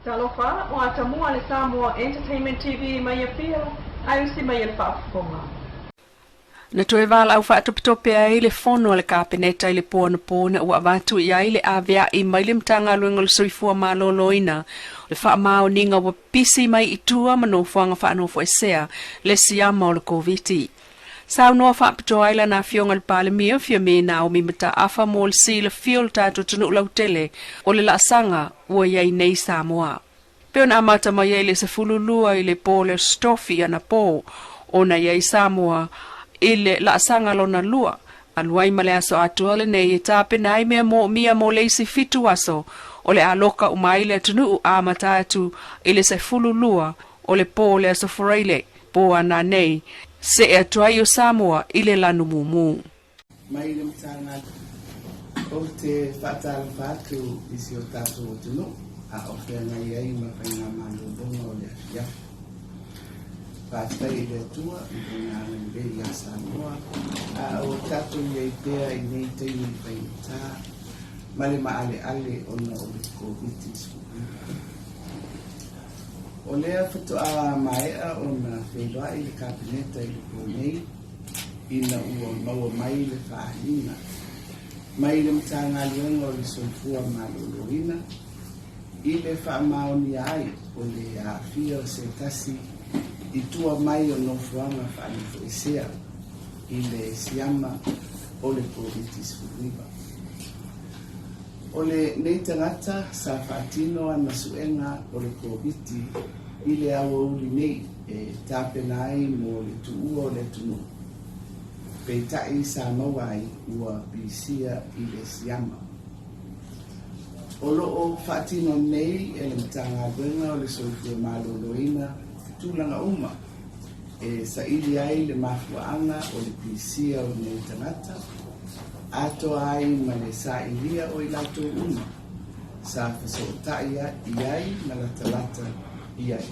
Talofa, ua atamua le Samoa Entertainment TV mai Apia, ae usi mai e le faafofoga. Na toe valaau faatopetope ai le fono a le Kapeneta i le po anapo ina ua avatu i ai le avea'i mai le Matagaluega o le Soifua Maloloina o le faamaoniga ua pisi mai i tua ma nofoaga faanofoesea le siama o le Koviti. Saunoa faapitoa ai lana Afioga i le Palemia, Fiame Naomi Mataafa mo le silafia o le tatou atunuu lautele o le laasaga ua i ai nei Samoa. Pei ona amata mai ai le 12 i le po o le Aso Tofi anapo ona i ai Samoa i le laasaga lona lua, alu ai ma le aso atoa lenei e tapena ai mea moomia mo le isi fitu aso o le a loka uma ai le atunuu amata atu i le 12 o le po o le Aso Faraile, po ana nei, see atu ai o Samoa i le lanu mumu. Mai le Matagaluega. Ou te faatalofa atu i si o tatou atunuu a o feagai ai ma faigamalologa o le afiafi. Faafetai i le Atua i Lona agalelei ia Samoa a o tatou i ai pea i nei taimi faigata ma le maaleale ona o le Koviti-19. O lea faatoa maea ona feiloai le Kapeneta i le po nei ina ua maua mai le faaaliga mai le Matagaluega o le Soifua Maloloina i le faamaonia ai o le aafia o se tasi i tua mai o nofoaga faanofoesea i le siama o le Koviti-19. O lenei tagata sa faatino ana suega o le Koviti i le aoauli nei e tapena ai mo le tuua o le atunuu, peitai sa maua ai ua pisia i le siama. O lo o faatino nei e le Matagaluega o le Soifua Maloloina tulaga uma e saili ai le mafuaaga o le pisia o lenei tagata, atoa ai ma le sailia o i latou uma sa fesootai i ai ma latalata i ai.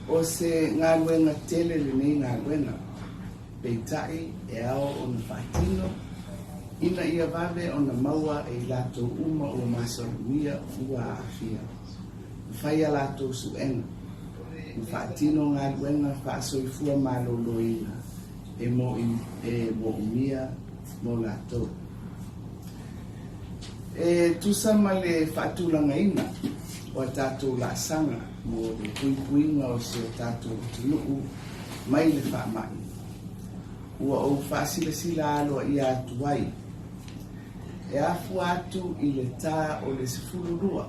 O se galuega tele lenei galuega, peitai e ao ona faatino ina ia vave ona maua e i latou uma ua masalomia ua aafia. Ma fai a latou suega, ma faatino galuega faasoifua maloloina e moomia mo latou. E tusa ma le faatulagaina o a tatou laasaga mo le puipuiga o si o tatou atunuu mai le faamai, ua ou faasilasila aloaia atu ai e afua atu i le ta o le 12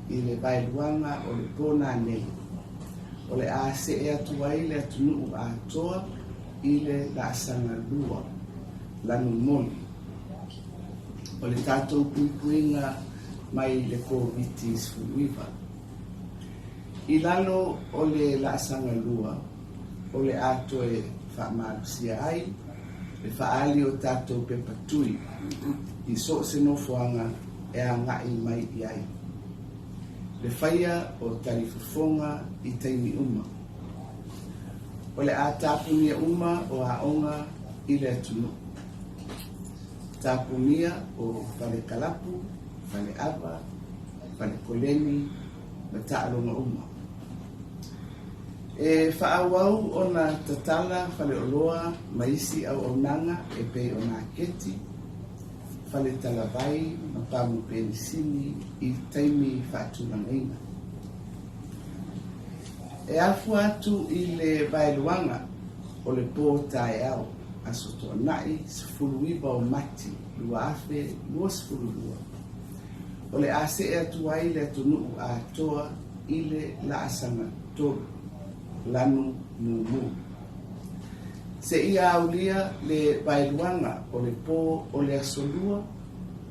i le vaeluaga o le po nanei, o le a see atu ai le atunuu atoa i le laasaga lua, lanu moli, o le tatou puipuiga mai le Koviti-19. I lalo o le laasaga lua, o le a toe faamalosia ai le faaali o tatou pepa tui i so o se nofoaga e agai mai i ai le faia o talifofoga i taimi uma. O le a tapunia uma o aoga i le atunuu. Tapunia o fale kalapu, fale ava, fale koleni ma taaloga uma. E faaauau ona tatala faleoloa ma isi auaunaga e pei o maketi, fale talavai ma pamu penisini i taimi faatulagaina. E afua atu i le vaeluaga o le po taeao, Aso Toonai 19 o Mati 2022, o le a see atu ai le atunuu atoa i le laasaga tolu, lanu mumu. Seia aulia le vaeluaga o le po o le Aso Lua,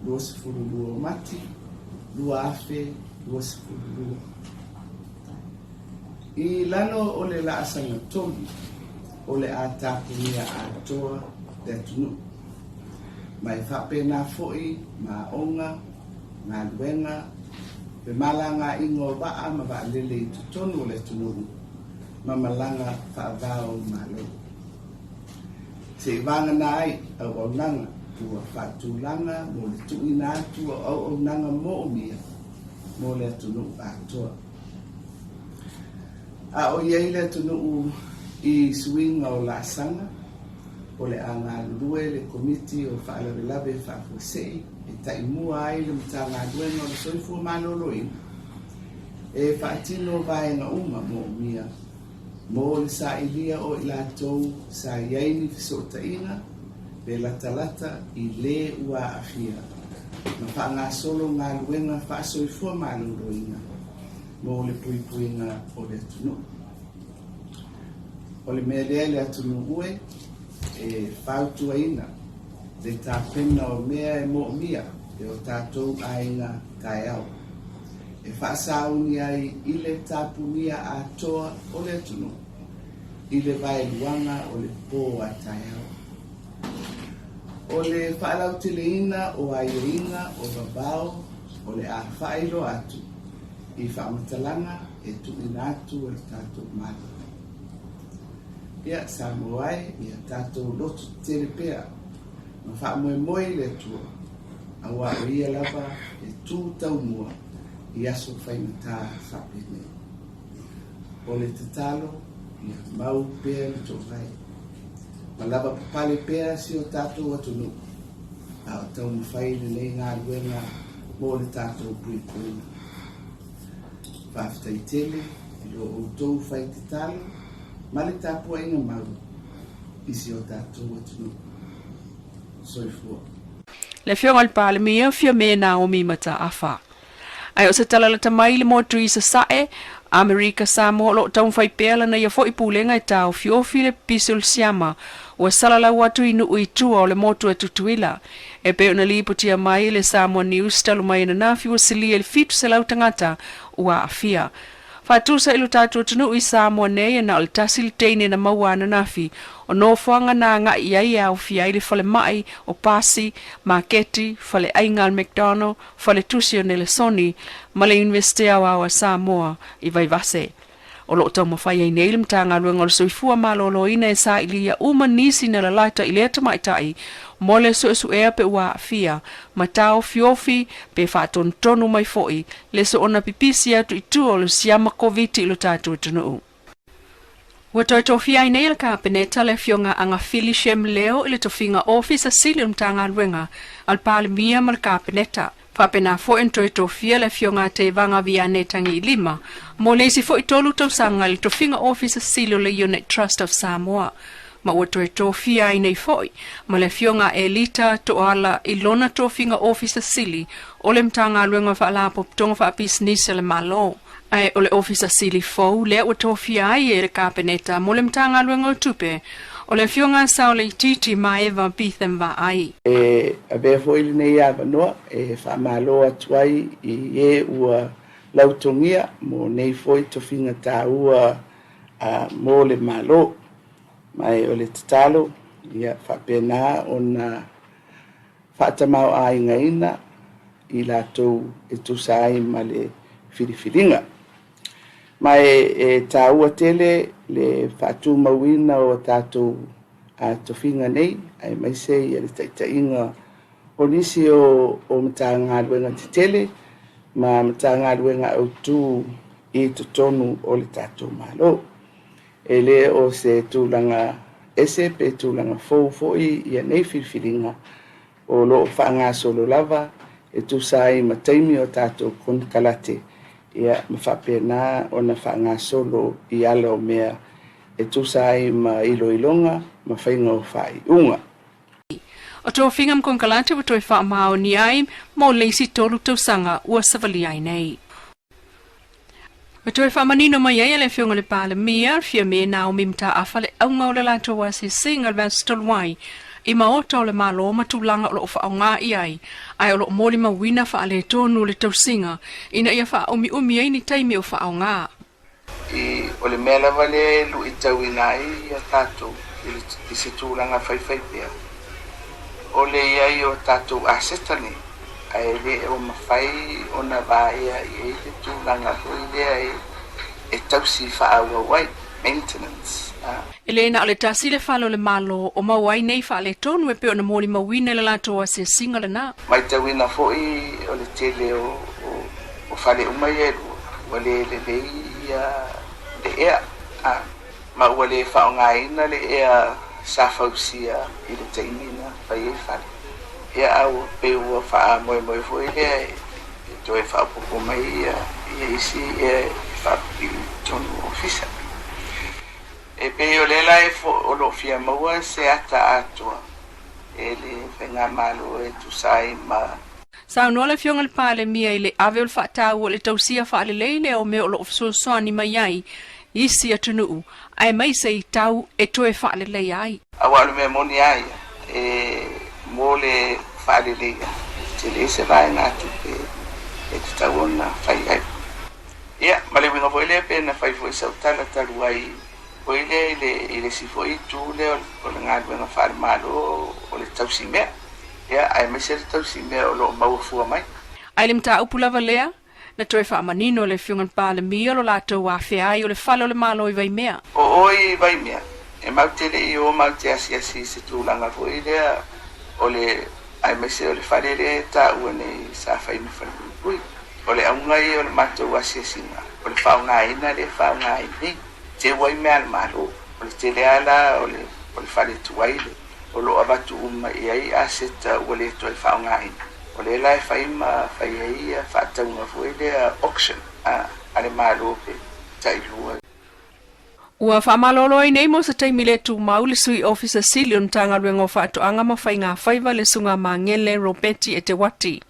22 o Mati 2022. I lalo o le laasaga tolu, o le a tapunia atoa le atunuu. Ma e faapena foi ma aoga, galuega, femalagaaiga o vaa ma vaalele i totonu o le atunuu ma malaga faavao Malo. Se i vagana ai auaunaga ua faatulaga mo le tuuina atu o auaunaga moomia. mo le atunuu atoa. A o i ai le atunuu i suiga o laasaga, o le a galulue le Komiti o Faalavelave Faafuasei e taimua ai le Matagaluega o le Soifua Maloloina e faatino vaega uma moomia mo le sailia o i latou sa i ai ni fesootaiga pe latalata i lē ua aafia ma faagasolo galuega faasoifua maloloina mo le puipuiga o le atunuu. O le mea lea le atunuu e e fautuaina le tapena o mea e moomia e o tatou aiga taeao e faasauni ai i le tapunia atoa o le atunuu i le vaeluaga o le pō a taeao. O le faalauteleina o aiaiga o vavao o le a faailoa atu i faamatalaga e tuuina atu e le tatou Malo. Ia, Samoa e, ia tatou loto tetele pea ma faamoemoe i le Atua, auā o Ia lava e tū taumua i aso faigata faapenei. O le tatalo, ia mau pea le toovae, ma lava papale pea si o tatou atunuu, a o taumafai lenei galuega mo le tatou puipuiga. Faafetai tele i lo outou fai tatalo ma le tapuaiga mau i si o tatou atunuu. Soifua. Le Afioga i le Palemia, Fiame Naomi Mataafa. Ae o se tala lata mai le motu i Sasae, Amerika Samoa o lo o taumafai pea lana ia foi pulega e taofiofi le pipisi o le siama ua salalau atu i nuu i tua o le motu e Tutuila. E pei ona lipotia mai e le Samoa News talu mai ananafi ua silia i le 700 tagata ua aafia. Faatusa i lo tatou atunuu i Samoa nei e na o le tasi le teine na maua ananafi o nofoaga na agai i ai e aofia ai le falemai o pasi, maketi, faleaiga a le McDonald, faletusi o Nelesoni ma le Iunivesite Aoao a Samoa i Vaivase. O lo o taumafai ai nei le Matagaluega o le Soifua Maloloina e sailia uma nisi na lalata i lea tamaitai mo le suesuea pe ua aafia ma taofiofi pe faatonutonu mai foi le soona pipisi atu i tua o le siama Koviti i lo tatou atunuu. Ua toe tofia ai nei e le Kapeneta le Afioga Agafili Shem Leo i le tofiga Ofisa Sili o le Matagaluega a le Palemia ma le Kapeneta. Faapena foi ona toe tofia le Afioga a Tevaga Viane Tagiilima mo le isi foi 3 tausaga i le tofiga Ofisa Sili o le Unit Trust of Samoa, ma ua toe tofia ai nei foi ma le Afioga a Elita Toala i lona tofiga Ofisa Sili o le Matagaluega o Faalapotopotoga Faapisinisi a le Malo. Ae o le Ofisa Sili fou lea ua tofia ai e le Kapeneta mo le Matagaluega o Tupe, o le Afioga a Saoleitiiti Maeva Betham Vaai. E avea foi lenei avanoa e faamalo atu ai i e ua lautogia mo nei foi tofiga taua mo le Malo. Ma o le tatalo ia faapena ona faatamaoaigaina i latou e tusa ai ma le filifiliga. Ma e taua tele le faatumauina o tatou tofiga nei, aemaise ia le taitaiga o nisi o Matagaluega tetele ma Matagaluega autu i totonu o le tatou Malo. E le o se tulaga ese pe tulaga fou foi ia nei filifiliga o lo o faagasolo lava e tusa ai ma taimi o tatou konekarate ia ma faapena ona faagasolo i ala o mea e tusa ai ma iloiloga ma faiga o faaiuga. O tofiga ma konekarate ua toe faamaonia ai mo le isi 3 tausaga ua savalia ai nei. Ua toe faamanino mai ai e le Afioga i le Palemia, Fiame Naomi Mataafa le auga o le latou asiasiga i le vaiaso talu ai i maota o le Malo ma tulaga o lo o faaaoga i ai, ae o lo o molimauina faaletonu o le tausiga ina ia faaumiumi ai ni taimi o faaaoga. I o le mea lava lea e luitauina ai ia tatou i se tulaga faifai pea, o le i ai o tatou aseta nei, ae le o mafai ona vaea i ai le tulaga foi lea e tausi faaauau ai, maintenance. E le na o le tasi le fale o le Malo o maua ai nei faaletonu e pei ona molimauina i le latou asiasiga lena. Matauina foi o le tele o O fale uma ia e lua, ua le lelei ia le ea, a, ma ua le faaaogaina le ea sa fausia i le taimi na fai ai fale. Ia, a ua pei ua faamoemoe foi lea e toe faaopoopo mai ia isi ea e faapipii i totonu o ofisa. E pei o lea la e o lo o fia maua se ata atoa e le Faigamalo e tusa ai ma. Saunoa le Afioga i le Palemia i le ave o le faataua i le tausia faalelei lea o mea o lo o fesoasoani mai ai isi atunuu, aemaise i tau e toe faaleleia ai. Aua o le mea moni lava ia, e mo le faaleleia, e tele se vaegatupe e tatau ona fai ai. Ia, ma le uiga foi lea pe na fai foi sau tala talu ai foi lea i le, i le isi foi itu lea o le galuega faale-Malo o le tausimea, ia, aemaise le tausimea o lo o maua fua mai. A i le mataupu lava lea, na toe faamanino e le Afioga i le Palemia lo latou afea ai o le fale o le Malo i Vaimea. O oe i Vaimea, e matou te le i o matou te asiasi i se tulaga foi lea o le, aemaise o le fale lea e taua nei sa fai ma falepuipui. O le auga ia o le matou asiasiga, o le faaaogaina lea e faaaoga ai nei. Teu ai mea a le Malo. O le tele lava la o le, o le fale tuai lea, o lo o avatu uma i ai aseta ua le toe faaaogaina. O lea la e fai ma fai ai ia faatauga foi lea auction a, a le Malo pe tailua. Ua faamalolo ai nei mo se taimi le tumau le Sui Ofisa Sili o le Matagaluega o Faatoaga ma Faiga Faiva le Susuga Magele Robeti Eteuati,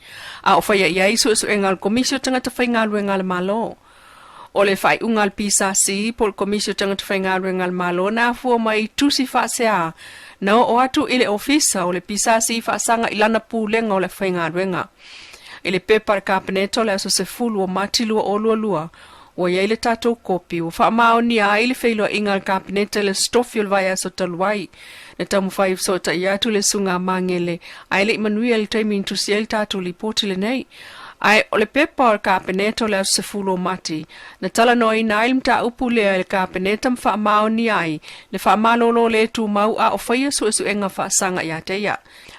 a o faia i ai suesuega a le Komisi o Tagata Faigaluega a le Malo. O le faaiuga a le PSC po o le Komisi o Tagata Faigaluega a le Malo na afua mai i tusi faasea na oo atu i le Ofisa o le PSC faasaga i lana pulega o le faigaluega. I le pepa a le Kapeneta o le aso 10 o Mati 2022, Ua i ai le tatou kopi ua faamaonia ai le feiloaiga a le Kapeneta i le Aso Tofi o le vaiaso talu ai. Na taumafai e fesootai atu le Susuga a Magele ae le i manuia le taimi na tusi ai le tatou lipoti lenei. Ae o le pepa o le Kapeneta o le aso 10 o Mati, na talanoaina ai le mataupu lea e le Kapeneta ma faamaonia ai le faamalolo le tumau a o faia suesuega faasaga ia te ia.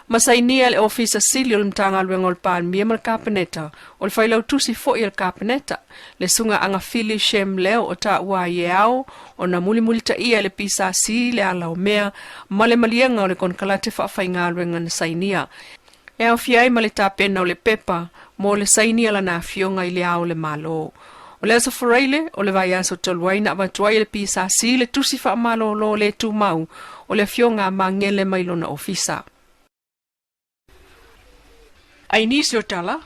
Ma sainia e le Ofisa Sili o le Matagaluega o le Palemia ma le Kapeneta, o le Failautusi foi a le Kapeneta, le Susuga Agafili Shem Leo o taua ai e ao ona mulimulitaia e le PSC le ala o mea ma le maliega o le konekarate faafaigaluega na sainia. E aofia ai ma le tapena o le pepa mo le sainia lana afioga i le Ao o le Malo. O le Aso Faraile o le vaiaso talu ai na avatu ai e le PSC le tusi faamalolo le tumau o le afioga a Magele mai lona ofisa. Ai nisi o tala,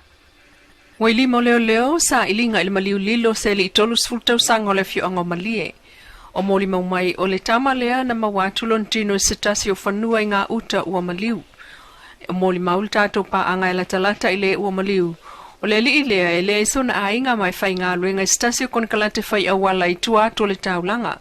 Ua i lima o leoleo sailiga i le maliu lilo se alii 30 tausaga o le afioaga o Malie. O molimau mai o le tama lea na maua atu lona tino i se tasi o fanua i ngā uta ua maliu. E molimau le tatou paaga e latalata i le ua maliu. O le alii lea e leai sona aiga ma e faigaluega i se tasi o konekarate fai auala i tua atu o le taulaga.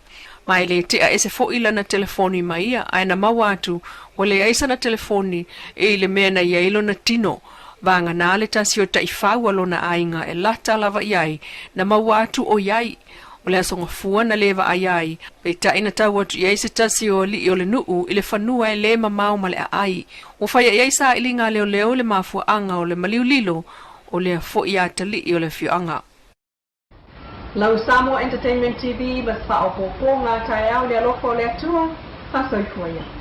Ma e le tea ese foʻi lana telefoni ma ia, ae na maua atu, ua leai sana telefoni i le mea na i ai lona tino. Vagana le tasi o taifau a lona aiga e lata lava i ai, na maua atu o i ai. O le aso gafua na le vaai ai, peitai na tau atu i ai se tasi o alii o le nuu i le fanua e le mamao ma le aai. Ua faia i ai sailiga a leoleo i le mafuaaga o le maliu lilo o lea foʻi atalii o le afioaga. Lau Samoa Entertainment TV ma se faaopoopoga taeao i le alofa o le Atua, faasoifua ia.